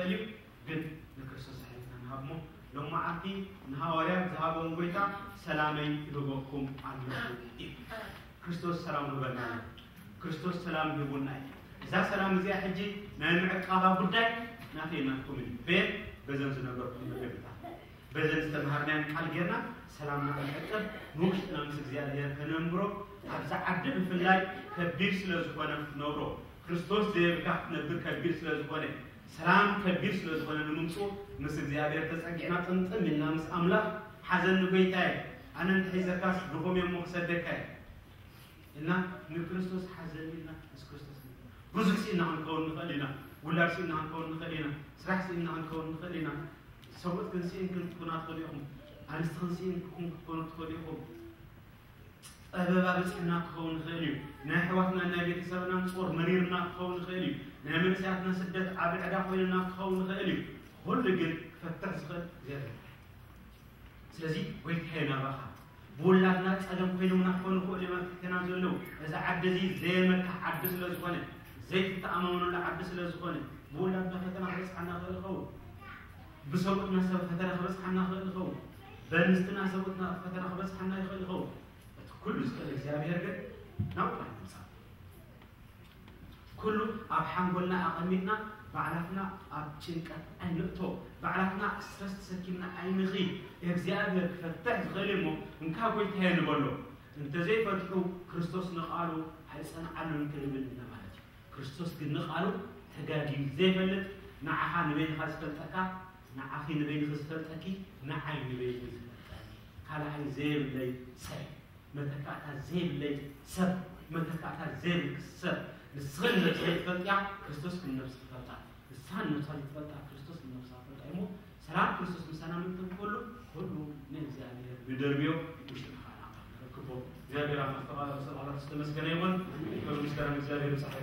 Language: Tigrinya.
እዩ። ግን ንክርስቶስ ኣሕሊፍና ንሃብሞ። ሎማዓንቲ ንሃዋርያት ዝሃቦም ጎይታ ሰላመይ ይህበኩም ኣለኹ እዩ። ክርስቶስ ሰላም ይህበና እዩ። ክርስቶስ ሰላም ይህቡና እዩ። እዛ ሰላም እዚኣ ሕጂ ናይ ምዕቃባ ጉዳይ ናተይ ናትኩም እዩ። በየን በዘን ዝነገርኩም መገድታት በዘን ዝተምሃርናያን ቃል ጌርና ሰላምና ክንዕቅብ ንውሽጥና ምስ እግዚኣብሔር ከነንብሮ ኣብዚ ዓዲ ብፍላይ ከቢድ ስለ ዝኾነ ክትነብሮ ክርስቶስ ዘየብካ ክትነብር ከቢድ ስለ ዝኾነ ሰላም ከቢድ ስለ ዝኾነ ንምምፅኡ ምስ እግዚኣብሔር ተፀጊዕና ጥምጥም ኢልና ምስ ኣምላኽ ሓዘኒ ጎይታየ ኣነ እንተሒዘካስ ድኹም እየ እሞ ክሰደካ እየ እና ንክርስቶስ ሓዘኒ ኢልና ምስ ክርስቶስ ንብል። ብዙሕ ስኢና ክንከውን ንኽእል ኢና። ውላድ ስኢና ክንከውን ንኽእል ኢና። ስራሕ ስኢና ክንከውን ንኽእል ኢና። ሰብኡት ክንስኢን ክንትኩና ትኽእሉ ኢኹም። ኣንስቲ ክንስኢን ክኹን ክትኮኑ ትኽእሉ ኢኹም። ጸበባ በጺሕና ክኸውን ይኽእል እዩ። ናይ ኣሕዋትና ናይ ቤተሰብና ጾር መሪርና ክኸውን ይኽእል እዩ። ናይ መንእሰያትና ስደት ዓቢ ዕዳ ኮይኑና ክኸውን ይኽእል እዩ። ኩሉ ግን ክፈትሕ ዝኽእል እግዚኣብሔር ጥራሕ። ስለዚ ጎይታዬ ናባኻ ብውላድና ጸገም ኮይኖምና ክኾኑ ይኽእሉ እዮም ኣብ ትሕተና ዘለዉ። እዚ ዓዲ እዚ ዘየመካሕ ዓዲ ስለ ዝኾነ፣ ዘይትተኣማመኑሉ ዓዲ ስለ ዝኾነ፣ ብውላድና ፈተና ክበጽሓና ይኽእል ይኸውን። ብሰብኡትና ሰብ ፈተና ክበጽሓና ይኽእል ይኸውን። በንስትና ሰብኡትና ፈተና ክበጽሓና ይኽእል ይኸውን። እቲ ኩሉ ዝኽእል እግዚኣብሔር ግን ናብኡ ኣይንምጻእ። ኩሉ ኣብ ሓንጎልና ኣቐሚጥና ባዕላትና ኣብ ጭንቀት ኣይንእቶ። ባዕላትና ስትረስ ተሰኪምና ኣይንኺድ። እግዚኣብሔር ክፈትሕ ዝኽእል እዩ እሞ እንካ ጎይታየ ንበሎ። እንተዘይፈትሑ ክርስቶስ ንቓሉ ኣይጸንዓሉን ክንብል ኢና ማለት እዩ። ክርስቶስ ግን ንቓሉ ተጋድዩ ዘይፈልጥ ንዓኻ ንበይንኻ ዝፈልጠካ ንዓኺ ንበይንኺ ዝፈልጠኪ ንዓይ ንበይኒ ዝፈልጠኒ ካልኣይ ዘየብለይ ሰብ መተካእታ ዘይብለይ ሰብ መተካእታ ዘይብልኪ ሰብ ንስኽን ነብስኺ ትፈልጥያ ክርስቶስ ግን ነብስኺ ይፈልጣ ንስኻን ነብሳ ዘይትፈልጣ ክርስቶስ ግን ነብሳ ይፈልጣ እሞ ሰላም ክርስቶስ ምሳና ምእንተ ክህሉ ኩሉ ንእግዚኣብሔር ንደርብዮ ውሽጥና ከዓ ንኣምላኽ ንረክቦ እግዚኣብሔር ኣምላኽ ተባረከ ስብሐት ዝተመስገነ ይኹን ክብሪ ምስጋና ንእግዚኣብሔር ይብጻሕ